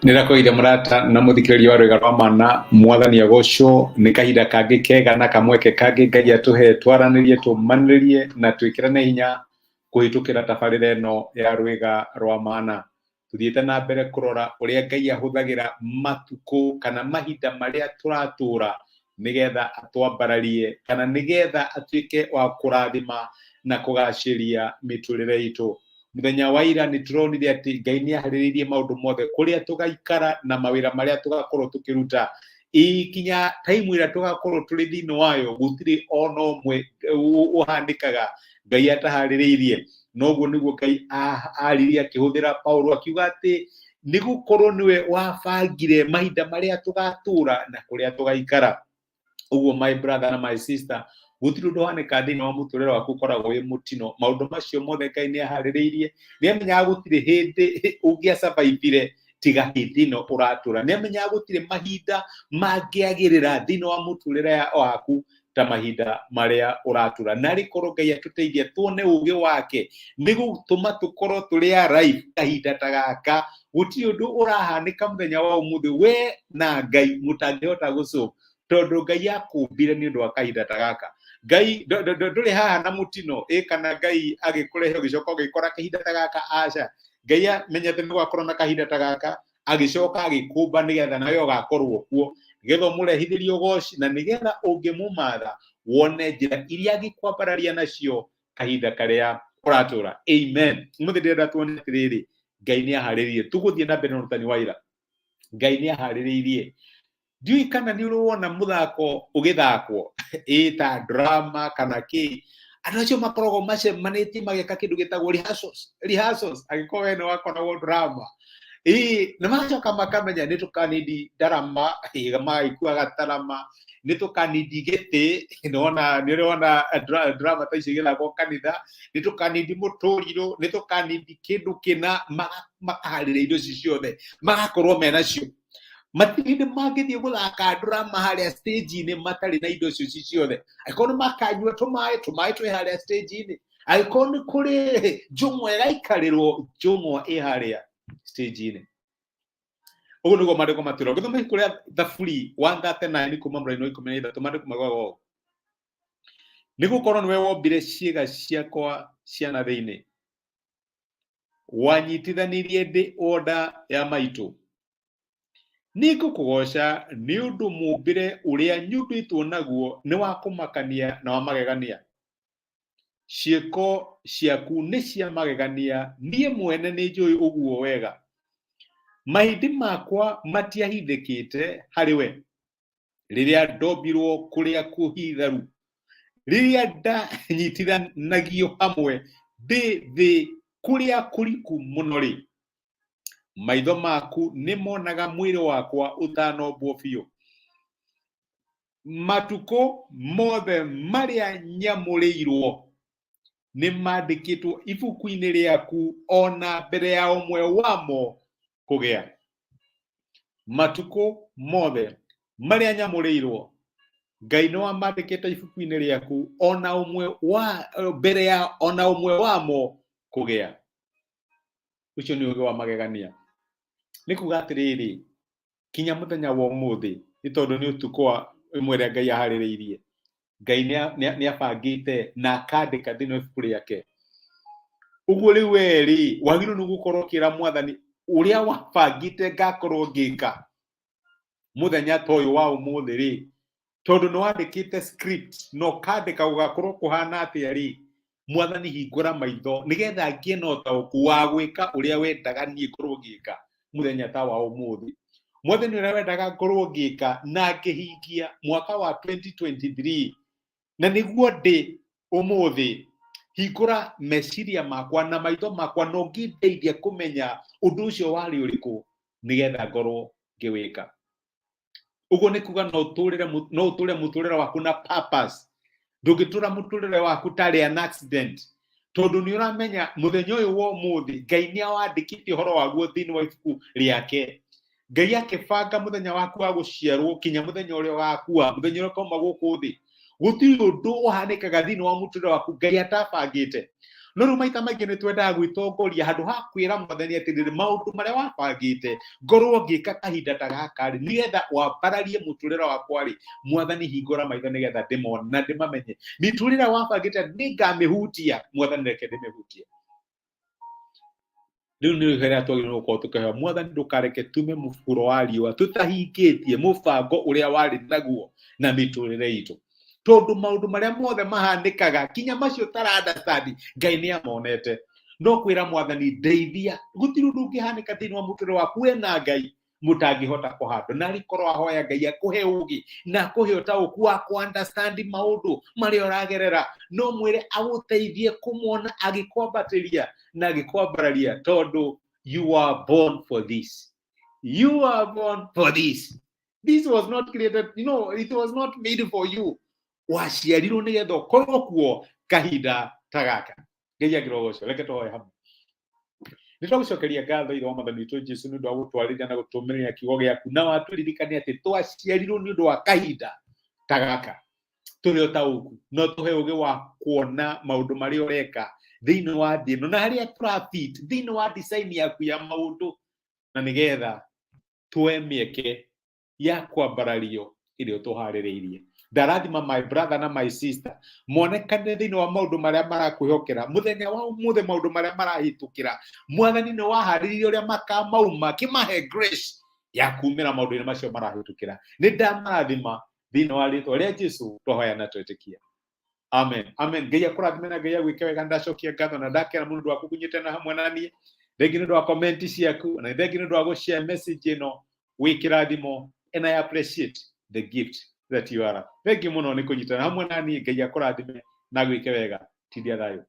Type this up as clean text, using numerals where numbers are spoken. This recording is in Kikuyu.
Nĩndakũgeithia mũrata na mũthikĩrĩria wa Rwĩga rwa Mana, mwathani agocwo. Nĩ kahinda kangĩ kega na kamweke kangĩ Ngai atũhe twaranĩrie, tũmanĩrĩrie na twĩkĩrane hinya kũhĩtũkĩra tabarĩra ĩno ya Rwĩga rwa Mana. Tũthiĩte na mbere kũrora ũrĩa Ngai ahũthagĩra matukũ kana mahinda marĩa tũratũra nĩgetha atwambararie kana nĩgetha atuĩke wa kũrathima na kũgacĩria mĩtũrĩre itũ. Mũthenya wa ira nĩ tũronire atĩ Ngai nĩ aharĩrĩirie maũndũ mothe kũrĩa tũgaikara na mawĩra marĩa tũgakorwo tũkĩruta. Ĩ kinya taimu ĩrĩa tũgakorwo tũrĩ thĩinĩ wayo gũtirĩ ona ũmwe ũhanĩkaga Ngai ataharĩrĩirie. Noguo nĩguo Ngai aririe akĩhũthĩra Paulo akiuga atĩ nĩ gũkorwo nĩwe wabangire mahinda marĩa tũgatũra na kũrĩa tũgaikara. Ũguo my brother na my sister, gũtirĩ ũndũ ũhanĩkaga thĩinĩ wa mũtũrĩre waku ũkoragwo wĩ mũtino. Maũndũ macio mothe Ngai nĩ aharĩrĩirie, nĩ amenyaga gũtirĩ hĩndĩ ũngĩasurvivire tiga hĩndĩ ĩno ũratũra. Nĩ amenyaga gũtirĩ mahinda mangĩagĩrĩra thĩinĩ wa mũtũrĩre waku ta mahinda marĩa ũratũra. Na arĩ korwo Ngai atũteithia tuone ũgĩ wake nĩ gũtũma tũkorwo tũrĩ alive kahinda ta gaka. Gũtirĩ ũndũ ũrahanĩka mũthenya wa ũmũthĩ we na Ngai mũtangĩhota gũsolve, tondũ Ngai akũmbire nĩ ũndũ wa kahinda ta gaka. Ngai ndũrĩ haha na mũtino ĩ kana Ngai agĩkũrehe ũgĩcoka ũgĩkora kahinda ta gaka, aca. Ngai amenyete nĩ gwakorwo na kahinda ta gaka, agĩcoka agĩkũmba nĩgetha nawe ũgakorwo kuo, nĩgetha ũmũrehithĩrie ũgoci na nĩgetha ũngĩmũmatha wone njĩra iria angĩkwambararia nacio kahinda karĩa ũratũra. Amen. Ũmũthĩ ndĩrenda tuone atĩrĩrĩ, Ngai nĩ aharĩrĩirie. Tũgũthiĩ na mbere na ũrutani wa ira. Ngai nĩ aharĩrĩirie. Ndiũĩ kana nĩ ũrĩ wona mũthako ũgĩthakwo ĩ ta drama kana kĩ, andũ acio makoragwo macemanĩtie mageka kĩndũ gĩtagwo rehearsals, rehearsals angĩkorwo we nĩ wakoragwo drama ĩ, na magacoka makamenya nĩ tũkanindi ndarama, ĩ, magagĩkua gatarama, nĩ tũkanindi gĩtĩ, nĩwona nĩ ũrĩ wona drama ta icio igĩthakwo kanitha, nĩ tũkanindi mũtũrirũ, nĩ tũkanindi kĩndũ kĩna, makaharĩria indo icio ciothe, magakorwo menacio. Matirĩ hĩndĩ mangĩthiĩ gũthaka drama harĩa stage-inĩ matarĩ na indo icio ci ciothe. Angĩkorwo nĩ makanyua tũmaĩ, tũmaĩ twĩ harĩa stage-inĩ. Angĩkorwo nĩ kũrĩ njũng'wa ĩgaikarĩrwo, njũng'wa ĩ harĩa stage-inĩ. Ũguo nĩguo maandĩko matwĩra. Ũngĩthoma ibuku rĩa Thaburi 139 kuma mũraini wa 13, maandĩko maugaga ũũ: nĩ gũkorwo nĩwe wombire ciĩga ciakwa cia na thĩinĩ, wanyitithanirie ndĩ o nda ya maitũ. Nĩngũkũgooca nĩ ũndũ mũũmbĩre ũrĩa nyũmbĩtwo naguo nĩ wa kũmakania na wa magegania. Ciĩko ciaku nĩ cia magegania, niĩ mwene nĩnjũĩ ũguo wega. Mahĩndĩ makwa matiahithĩkĩte harĩ we rĩrĩa ndombirwo kũrĩa kũhitharu, rĩrĩa ndanyitithanagio hamwe ndĩ thĩ kũrĩa kũriku mũno-rĩ, maitho maku nĩ monaga mwĩrĩ wakwa ũtanombwo biũ. Matukũ mothe marĩa nyamũrĩirwo nĩ mandĩkĩtwo ibuku-inĩ rĩaku o na mbere ya ũmwe wamo kũgĩa. Matukũ mothe marĩa nyamũrĩirwo Ngai nĩ wamandĩkĩte ibuku-inĩ rĩaku ona ũmwe wa mbere ya ona ũmwe wamo kũgĩa. Ũcio nĩ ũgĩ wa magegania. Nĩ kuga atĩrĩrĩ, kinya mũthenya wa ũmũthĩ, nĩ tondũ nĩ ũtukũ wa ĩmwe ĩrĩa Ngai aharĩrĩirie, Ngai nĩ abangĩte na akandĩka thĩinĩ wa ibuku rĩake. Ũguo rĩu we rĩ, wagĩrĩirwo nĩ gũkorwo ũkĩra mwathani ũrĩa wabangĩte ngakorwo ngĩka mũthenya ta ũyũ wa ũmũthĩ rĩ, tondũ nĩ wandĩkĩte script na ũkandĩka gũgakorwo kũhana atĩa rĩ, mwathani hingũra maitho nĩgetha ngĩe na ũtaũku wa gwĩka ũrĩa wendaga niĩ ngorwo ngĩka mũthenya ta wa ũmũthĩ. Mwathani ũrĩa wendaga ngorwo ngĩka na ngĩhingia mwaka wa 2023 na nĩguo ndĩ ũmũthĩ, hingũra meciria makwa na maitho makwa na ũngĩndeithia kũmenya ũndũ ũcio warĩ ũrĩkũ nĩgetha ngorwo ngĩwĩka. Ũguo nĩ kuga no ũtũre mũtũrĩre waku na purpose. Ndũngĩtũra mũtũrĩre waku tarĩ an accident, tondũ nĩ ũramenya mũthenya ũyũ wa ũmũthĩ Ngai nĩ awandĩkĩte ũhoro waguo thĩinĩ wa ibuku rĩake. Ngai akĩbanga mũthenya waku wa gũciarwo kinya mũthenya ũrĩa ũgakua, mũthenya ũrĩa ũkauma gũkũ thĩ, gũtirĩ ũndũ ũhanĩkaga thĩinĩ wa mũtũrĩre waku Ngai atabangĩte. No rĩu maita maingĩ nĩ twendaga gwĩtongoria handũ ha kwĩra Mwathani atĩrĩrĩ, maũndũ marĩa wabangĩte ngorwo ngĩka kahinda ta gaka rĩ, nĩgetha wambararie mũtũrĩre wakwa rĩ, Mwathani hingũra maitho nĩgetha ndĩmone na ndĩmamenye. Mĩtũrĩre wabangĩte nĩngamĩhutia, Mwathani reke ndĩmĩhutie. Rĩu nĩ harĩa twagĩrĩirwo gũkorwo tũkĩhoya Mwathani, ndũkareke tume mũburo wa riũa tũtahingĩtie mũbango ũrĩa warĩ naguo na mĩtũrĩre itũ, tondũ maũndũ marĩa mothe mahanĩkaga kinya macio tara understand, Ngai nĩ amonete. No kwĩra Mwathani, ndeithia, gũtirĩ ũndũ ũngĩhanĩka thĩinĩ wa mũtũrĩre waku we na Ngai mũtangĩhota kũhandwo. Na arĩkorwo ahoya Ngai akũhe ũgĩ na akũhe ũtaũku wa kũ understand maũndũ marĩa ũragerera, no mwĩre agũteithie kũmona agĩkwambatĩria na agĩkwambararia, tondũ you are born for this, you are born for this. This was not created, it was not made for you. Waciarirwo nĩgetha ũkorwo kuo kahinda ta gaka. Ngai angĩrogocwo. Reke tũhoe hamwe. Nĩ twagũcokeria ngatho, Ithe wa Mwathani witũ Jesu, nĩ ũndũ wa gũtwarĩria na gũtũmĩrĩria kiugo gĩaku, na watũririkania atĩ twaciarirwo nĩ ũndũ wa kahinda ta gaka. Tũhe ũtaũku no tũhe ũgĩ wa kuona maũndũ marĩa ũreka thĩinĩ wa thĩ ĩno na harĩa tũrafit thĩinĩ wa design yaku ya maũndũ, na nĩgetha tuoe mĩeke ya kwambarario ĩrĩa ũtũharĩrĩirie. Ndarathima my brother na my sister monekane thĩinĩ wa maũndũ marĩa marakwĩhokera mũthenya wa ũmũthĩ, maũndũ marĩa marahĩtũkĩra. Mwathani, nĩ waharĩrĩirie ũrĩa makamauma, kĩmahe grace ya kumĩra maũndũ-inĩ macio marahĩtũkĩra. Nĩ ndamarathima thĩinĩ wa rĩtwa rĩa Jesu, twahoya na twetĩkia, amen, amen. Ngai akũrathime na Ngai agwĩke wega. Ndacokia ngatho na ndakena mũno ũndũ waku kũnyitana hamwe na niĩ. Thengi nĩ ũndũ wa comment ciaku, na thengi nĩ ũndũ wa gũshare message ĩno. Wĩ kĩrathimo, and I appreciate the gift that you are. Thengi mũno nĩ kũnyitana hamwe na niĩ. Ngai akũrathime na agwĩke wega. Tindia thayũ.